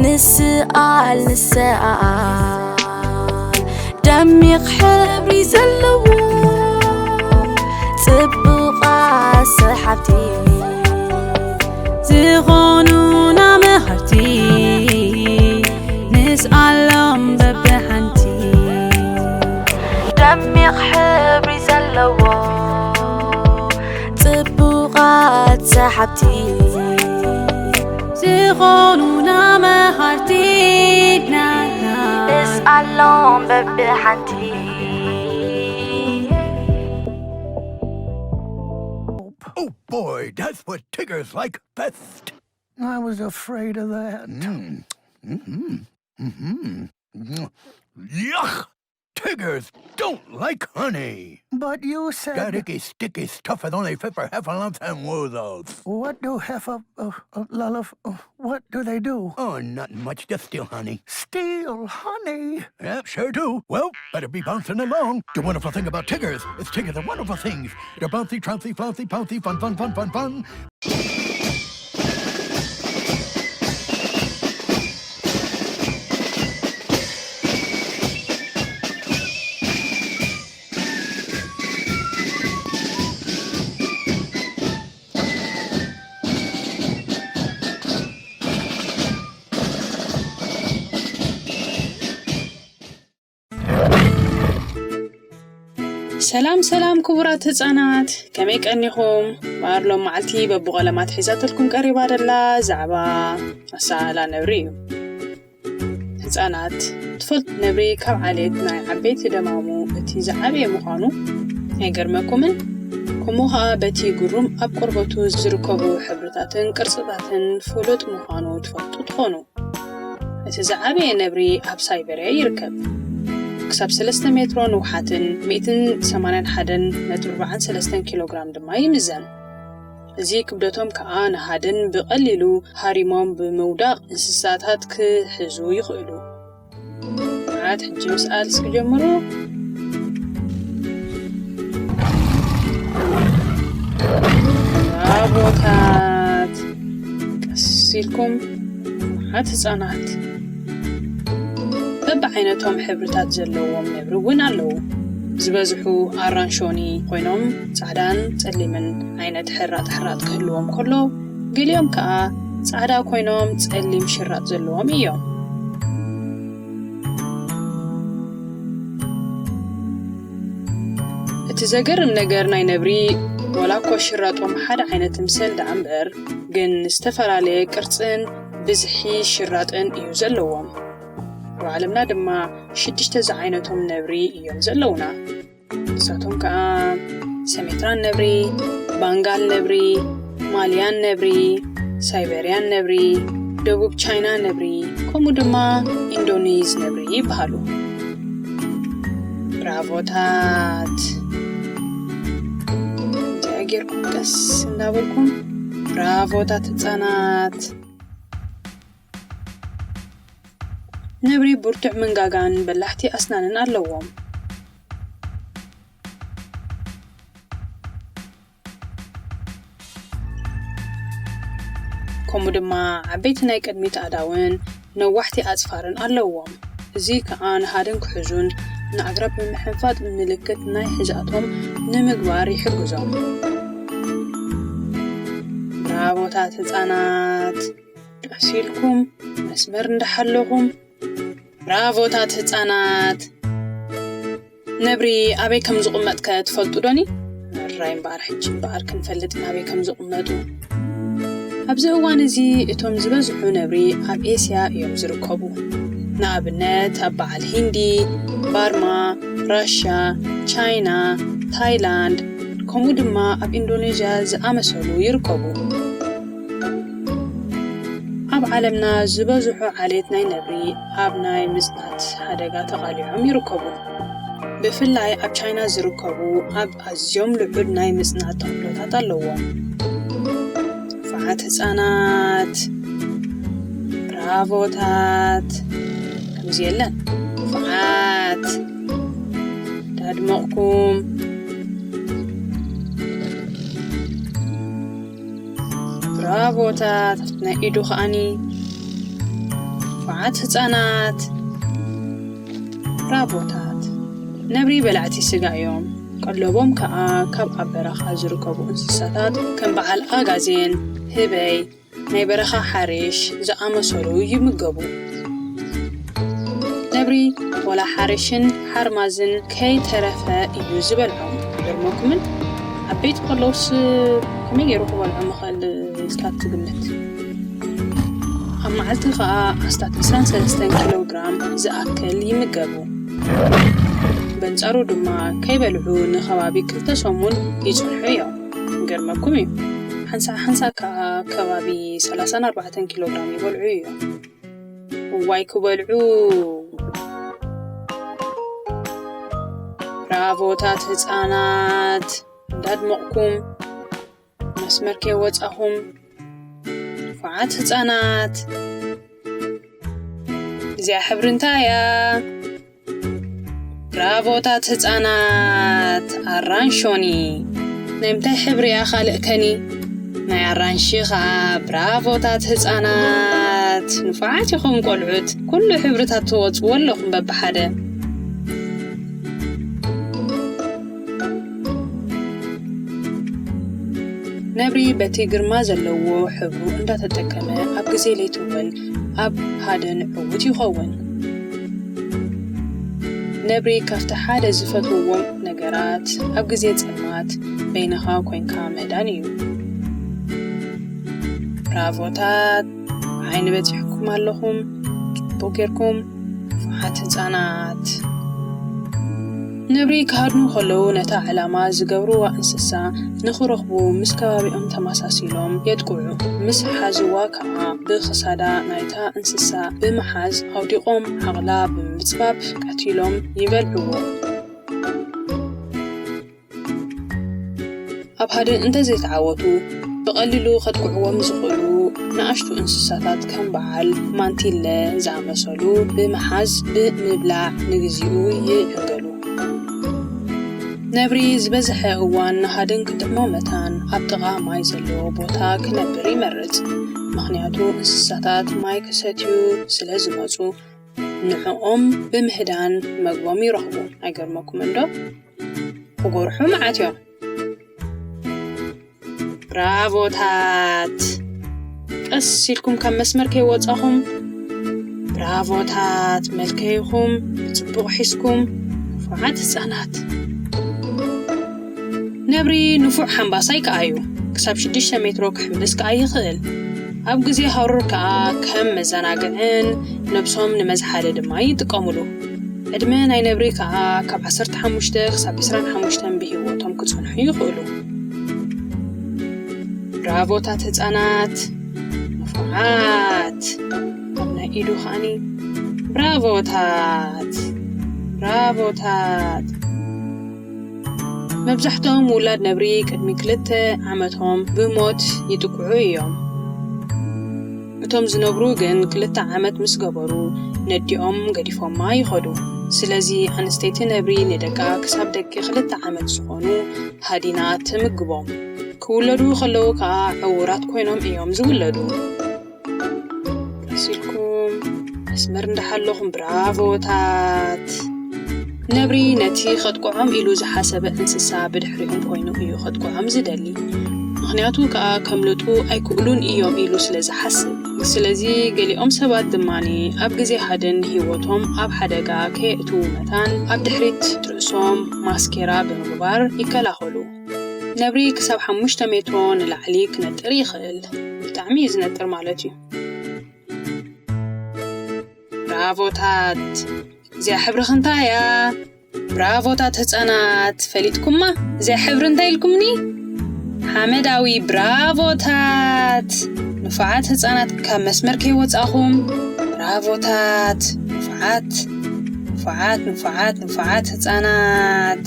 ንስኣል ንስኣል ደሚቕ ሕብሪ ዘለዎ ጽቡቓት ሰሓብቲ ዝኾኑና መሃርቲ ንስኣሎም በብሓንቲ። ደሚቕ ሕብሪ ዘለዎ ጽቡቓት ሰሓብቲ ዝኾኑና መሃርቲ ንስኣሎም በብሓንቲ። Oh boy, that's what Tiggers like best. I was afraid of that. Mm. Mm-hmm. Mm-hmm. Yuck! Tiggers don't like honey. But you said that icky, sticky stuff is only fit for Heffalumps and Woozles. What do Heffa, uh, uh, Lullif, uh, what do they do? Oh, not much. Just steal honey. Steal honey? Yep, sure do. Well, better be bouncing along. The wonderful thing about Tiggers is Tiggers are wonderful things. They're bouncy, trouncy, flouncy, pouncy, fun, fun, fun, fun, fun. ሰላም ሰላም ክቡራት ህጻናት፣ ከመይ ቀኒኹም? እምበኣር ሎም መዓልቲ በብቐለማት ሒዛተልኩም ቀሪባ ደላ ዛዕባ ኣሰኣእላ ነብሪ እዩ። ህጻናት፣ ትፈልጡ ነብሪ ካብ ዓሌት ናይ ዓበይቲ ደማሙ እቲ ዝዓበየ ምዃኑ ኣይገርመኩምን? ከምኡ ኸኣ በቲ ግሩም ኣብ ቆርበቱ ዝርከቡ ሕብርታትን ቅርጽታትን ፍሉጥ ምዃኑ ትፈልጡ ትኾኑ። እቲ ዝዓበየ ነብሪ ኣብ ሳይበርያ ይርከብ። ክሳብ ሰለስተ ሜትሮ ንውሓትን ሚእትን ሰማንያን ሓደን ነጥቢ ኣርባዓን ሰለስተን ኪሎ ግራም ድማ ይምዘን። እዚ ክብደቶም ከኣ ንሃድን ብቐሊሉ ሃሪሞም ብምውዳቕ እንስሳታት ክሕዙ ይኽእሉ። መዓት ሕጂ ምስኣል እስኪ ጀምሩ። ብራቮታት! ቀስ ኢልኩም መዓት ህጻናት! በብዓይነቶም ሕብርታት ዘለዎም ነብሪ እውን ኣለዉ። ዝበዝሑ ኣራንሾኒ ኮይኖም ጻዕዳን ጸሊምን ዓይነት ሕራጥ ሕራጥ ክህልዎም ከሎ፣ ገሊኦም ከኣ ጻዕዳ ኮይኖም ጸሊም ሽራጥ ዘለዎም እዮም። እቲ ዘገርም ነገር ናይ ነብሪ፣ ዋላ እኳ ሽራጦም ሓደ ዓይነት ይምሰል ደኣ እምበር፣ ግን ዝተፈላለየ ቅርጽን ብዝሒ ሽራጥን እዩ ዘለዎም። ኣብ ዓለምና ድማ ሽዱሽተ ዝዓይነቶም ነብሪ እዮም ዘለዉና። ንሳቶም ከኣ ሰሜትራን ነብሪ፣ ባንጋል ነብሪ፣ ማልያን ነብሪ፣ ሳይበርያን ነብሪ፣ ደቡብ ቻይና ነብሪ፣ ከምኡ ድማ ኢንዶኒዝ ነብሪ ይበሃሉ። ብራቮታት! እዚኣ ጌርኩም ቀስ እንዳበልኩም ብራቮታት ህጻናት! ነብሪ ብርቱዕ መንጋጋን በላሕቲ ኣስናንን ኣለዎም። ከምኡ ድማ ዓበይቲ ናይ ቅድሚት ኣእዳውን ነዋሕቲ ኣጽፋርን ኣለዎም። እዚ ከኣ ንሃድን ክሕዙን ንኣግራብ ብምሕንፋጥ ምልክት ናይ ሕዛእቶም ንምግባር ይሕግዞም። ብራቮታት ህጻናት! ቀስ ኢልኩም መስመር እንዳሓለኹም። ብራቮታት ህጻናት! ነብሪ ኣበይ ከም ዝቕመጥ ከ ትፈልጡ ዶኒ? መራይ እምበኣር ሕጂ እምበኣር ክንፈልጥ ኢና ኣበይ ከም ዝቕመጡ። ኣብዚ እዋን እዚ እቶም ዝበዝሑ ነብሪ ኣብ ኤስያ እዮም ዝርከቡ። ንኣብነት ኣብ በዓል ሂንዲ፣ ባርማ፣ ራሽያ፣ ቻይና፣ ታይላንድ፣ ከምኡ ድማ ኣብ ኢንዶኔዥያ ዝኣመሰሉ ይርከቡ። ኣብ ዓለምና ዝበዝሑ ዓሌት ናይ ነብሪ ኣብ ናይ ምጽናት ሓደጋ ተቓሊዖም ይርከቡ። ብፍላይ ኣብ ቻይና ዝርከቡ ኣብ ኣዝዮም ልዑል ናይ ምጽናት ተኽእሎታት ኣለዎም። ንፉዓት ህጻናት! ብራቮታት! ከምዚ የለን። ንፉዓት! ዳድመቕኩም! ብራቮታት! ናይ ኢዱ ከኣኒ። ንፉዓት ህጻናት። ብራቮታት። ነብሪ በላዕቲ ስጋ እዮም። ቀለቦም ከኣ ካብ ኣብ በረኻ ዝርከቡ እንስሳታት ከም በዓል ኣጋዜን፣ ህበይ፣ ናይ በረኻ ሓሪሽ ዝኣመሰሉ ይምገቡ። ነብሪ ዋላ ሓሪሽን ሓርማዝን ከይተረፈ እዩ ዝበልዖም። ይገርመኩምን ዓበይቲ ከለውስ ከመይ ገይሩ ክበልዖም ይኽእል ኢልካ ትግምት? ኣብ መዓልቲ ከኣ ኣስታት ዕስራን ሰለስተን ኪሎ ግራም ዝኣክል ይምገቡ። በንጻሩ ድማ ከይበልዑ ንከባቢ ክልተ ሰሙን ይጸንሑ እዮም። ይገርመኩም እዩ፣ ሓንሳእ ሓንሳእ ከኣ ከባቢ ሰላሳን ኣርባዕተን ኪሎ ግራም ይበልዑ እዮም። እዋይ ክበልዑ! ብራቮታት ህጻናት፣ እንዳድመቕኩም መስመር ከይወጻኹም ንፉዓት ህጻናት። እዚኣ ሕብሪ እንታይ እያ? ብራቮታት ህጻናት፣ ኣራንሾኒ። ናይ ምንታይ ሕብሪ እያ ካልእ ከኒ? ናይ ኣራንሺ ኸኣ። ብራቮታት ህጻናት፣ ንፉዓት ኢኹም ቆልዑት። ኩሉ ሕብርታት ትወጽዎ ኣለኹም በብሓደ። ነብሪ በቲ ግርማ ዘለዎ ሕብሩ እንዳተጠቀመ ኣብ ግዜ ለይቲ እውን ኣብ ሃደን ዕዉት ይኸውን። ነብሪ ካብቲ ሓደ ዝፈትውዎም ነገራት ኣብ ግዜ ጸልማት በይንኻ ኮይንካ ምህዳን እዩ። ብራቮታት፣ ዓይኒ በጺሕኩም ኣለኹም። ጽቡቕ ጌርኩም። ንፉዓት ህጻናት። ነብሪ ክሃድኑ ከለዉ ነታ ዕላማ ዝገብርዋ እንስሳ ንኽረኽቡ ምስ ከባቢኦም ተመሳሲሎም የጥቅዑ። ምስ ሓዝዋ ከኣ ብኽሳዳ ናይታ እንስሳ ብምሓዝ ኣውዲቖም ዓቕላ ብምጽባብ ቀቲሎም ይበልዕዎ። ኣብ ሓደ እንተዘይተዓወቱ ብቐሊሉ ከጥቅዕዎም ዝኽእሉ ንኣሽቱ እንስሳታት ከም በዓል ማንቲለ ዝኣመሰሉ ብምሓዝ ብምብላዕ ንግዚኡ ይዕንገሉ። ነብሪ ዝበዝሐ እዋን ንሃድን ክጥዕሞ መታን ኣብ ጥቓ ማይ ዘለዎ ቦታ ክነብር ይመርጽ። ምኽንያቱ እንስሳታት ማይ ክሰትዩ ስለ ዝመጹ ንዕኦም ብምህዳን መግቦም ይረኽቡ። ኣይገርመኩምን ዶ? ክጎርሑ መዓት እዮም። ብራቮታት! ቀስ ኢልኩም ካብ መስመር ከይወጻኹም። ብራቮታት! መልከይኹም ብጽቡቕ ሒዝኩም። ንፉዓት ህጻናት! ነብሪ ንፉዕ ሓምባሳይ ከኣ እዩ። ክሳብ ሽዱሽተ ሜትሮ ክሕምብስ ከኣ ይኽእል። ኣብ ግዜ ሃሩር ከኣ ከም መዘናግዕን ነብሶም ንመዝሓሊ ድማ ይጥቀሙሉ። ዕድመ ናይ ነብሪ ከኣ ካብ ዓሰርተ ሓሙሽተ ክሳብ ዕስራን ሓሙሽተን ብህይወቶም ክጸንሑ ይኽእሉ። ብራቮታት ህጻናት፣ ንፉዓት። ኣብ ናይ ኢዱ ከኣኒ ብራቮታት፣ ብራቮታት። መብዛሕትኦም ውላድ ነብሪ ቅድሚ ክልተ ዓመቶም ብሞት ይጥቅዑ እዮም። እቶም ዝነብሩ ግን ክልተ ዓመት ምስ ገበሩ ነዲኦም ገዲፎማ ይኸዱ። ስለዚ ኣንስተይቲ ነብሪ ንደቃ ክሳብ ደቂ ክልተ ዓመት ዝኾኑ ሃዲና ትምግቦም። ክውለዱ ከለዉ ከኣ ዕዉራት ኮይኖም እዮም ዝውለዱ። ቀስ ኢልኩም መስመር እንዳሓለኹም ብራቮታት። ነብሪ ነቲ ከጥቅዖም ኢሉ ዝሓሰበ እንስሳ ብድሕሪኦም ኮይኑ እዩ ከጥቅዖም ዝደሊ። ምኽንያቱ ከኣ ከምልጡ ኣይክእሉን እዮም ኢሉ ስለ ዝሓስብ። ስለዚ ገሊኦም ሰባት ድማኒ ኣብ ግዜ ሃድን ህይወቶም ኣብ ሓደጋ ከየእትዉ መታን ኣብ ድሕሪት ርእሶም ማስኬራ ብምግባር ይከላኸሉ። ነብሪ ክሳብ ሓሙሽተ ሜትሮ ንላዕሊ ክነጥር ይኽእል። ብጣዕሚ እዩ ዝነጥር ማለት እዩ። ብራቮታት! እዚኣ ሕብርኺ እንታይ እያ? ብራቮታት ህጻናት! ፈሊጥኩማ? እዚኣ ሕብሪ እንታይ ኢልኩምኒ? ሓመዳዊ። ብራቮታት! ንፉዓት ህጻናት ካብ መስመር ከይወጻኹም። ብራቮታት! ንፉዓት! ንፉዓት፣ ንፉዓት፣ ንፉዓት ህጻናት!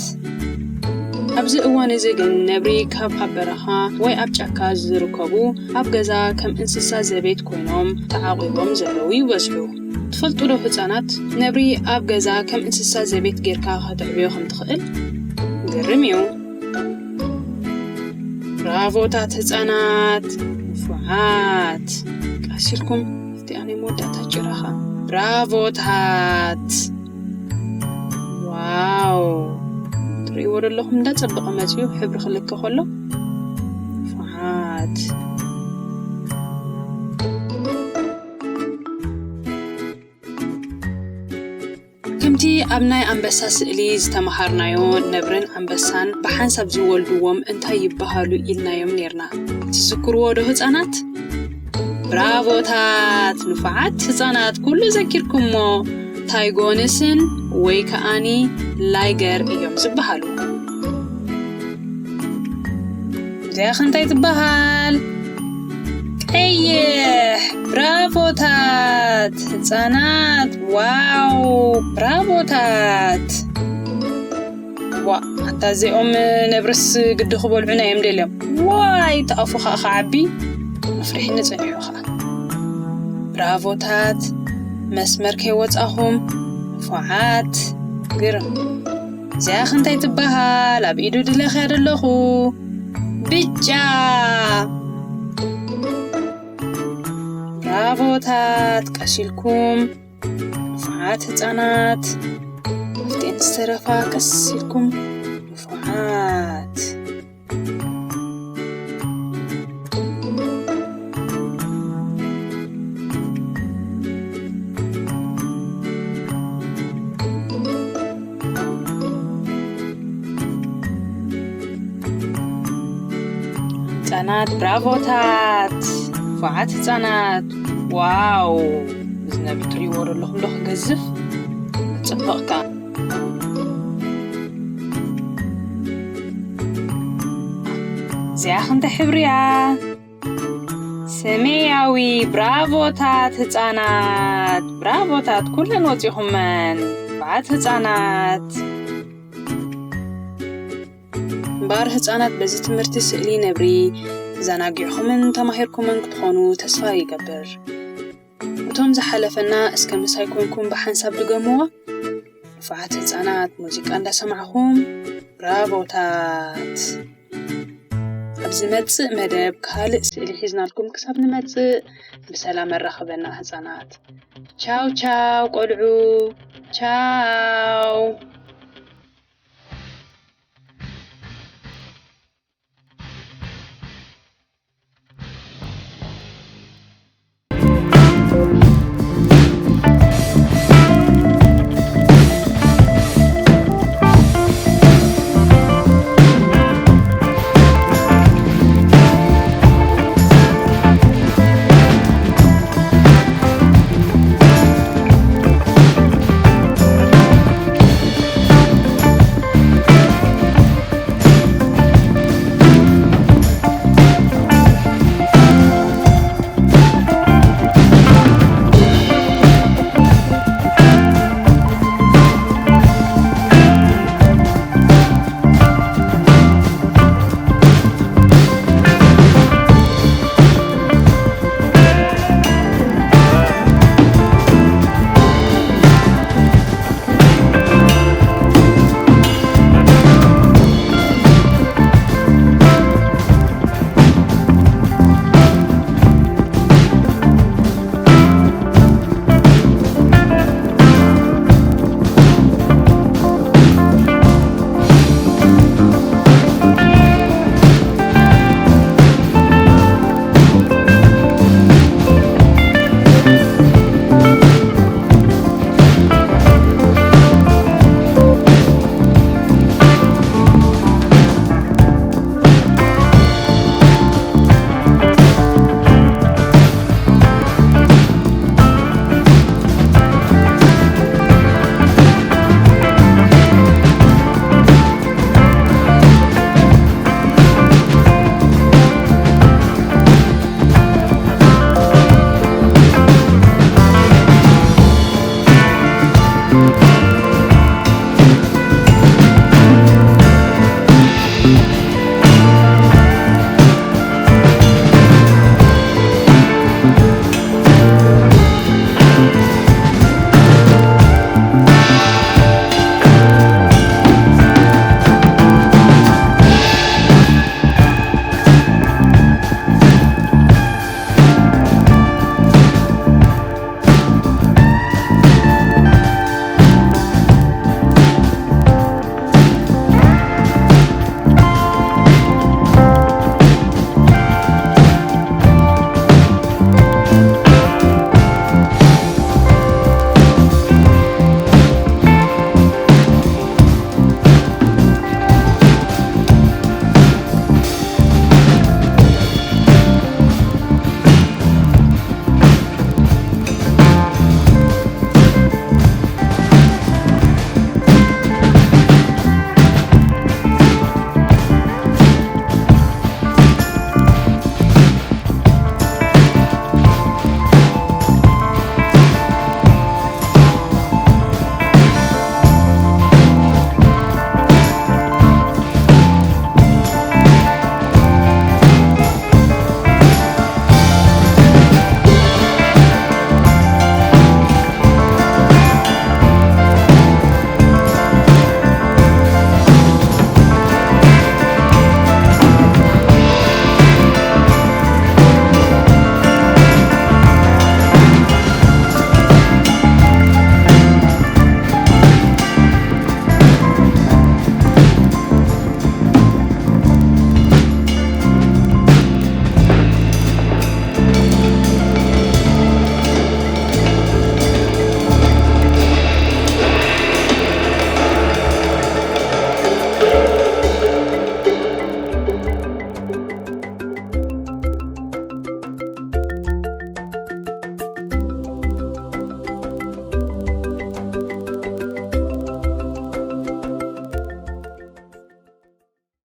ኣብዚ እዋን እዚ ግን ነብሪ ካብ ኣብ በረኻ ወይ ኣብ ጫካ ዝርከቡ ኣብ ገዛ ከም እንስሳ ዘቤት ኮይኖም ተዓቂቦም ዘለዉ ይበዝሑ። ትፈልጡ ዶ ህጻናት፣ ነብሪ ኣብ ገዛ ከም እንስሳ ዘቤት ጌርካ ከተዕብዮ ከም ትኽእል? ግርም እዩ። ብራቮታት ህጻናት፣ ንፉዓት። ቀስ ኢልኩም እቲኣ ናይ መወዳእታ ጭራኻ። ብራቮታት! ዋው! ትርእይዎ ዘለኹም እንዳጸበቐ መጺኡ ሕብሪ ክልከ ከሎ። ንፉዓት! ከምቲ ኣብ ናይ ኣንበሳ ስእሊ ዝተመሃርናዮ፣ ነብርን ኣንበሳን ብሓንሳብ ዝወልድዎም እንታይ ይበሃሉ ኢልናዮም ኔርና? ትዝክርዎ ዶ ህጻናት? ብራቮታት! ንፉዓት ህጻናት ኩሉ ዘኪርኩሞ። ታይጎንስን ወይ ከኣኒ ላይገር እዮም ዝበሃሉ። እዚኣኸ እንታይ ትበሃል? ቀይሕ! ብራቮታት! ህጻናት! ዋው! ብራቮታት! ዋ፣ ኣታ እዚኦም ነብርስ ግዲ ክበልዑና እዮም ደልዮም። ዋይ፣ እቲ ኣፉ ኸዓ ክዓቢ መፍርሒኒ ጸኒሑ ኸዓ። ብራቮታት፣ መስመር ከይወጻኹም፣ ንፉዓት፣ ግርም። እዚኣኸ እንታይ ትበሃል? ኣብ ኢዱ ድለኽያ ደለኹ። ብጫ። ብራቮታት፣ ቀስ ኢልኩም። ንፉዓት ህጻናት፣ ኣብተን ዝተረፋ ቀስ ኢልኩም። ንፉዓት። ህጻናት፣ ብራቮታት! ንፉዓት ህጻናት! ዋው! እዚ ነብሪ ትርእይዎ ዶ ኣለኹም ዶ ክገዝፍ? ክጽብቕ ከኣ። እዚኣ ክንታይ ሕብሪ እያ? ሰማያዊ። ብራቮታት ህጻናት! ብራቮታት! ኩለን ወጺኹመን። ንፉዓት ህጻናት! እምበኣር ህጻናት፣ በዚ ትምህርቲ ስእሊ ነብሪ ተዘናጊዕኩምን ተማሂርኩምን ክትኾኑ ተስፋ ይገብር። እቶም ዝሓለፈና እስከ ምሳይ ኮንኩም ብሓንሳብ ድገምዋ። ንፉዓት ህጻናት፣ ሙዚቃ እንዳሰማዕኹም ብራቮታት። ኣብ ዝመጽእ መደብ ካልእ ስእሊ ሒዝናልኩም ክሳብ ንመጽእ ብሰላም ኣራኽበና ህጻናት። ቻው ቻው ቆልዑ፣ ቻው።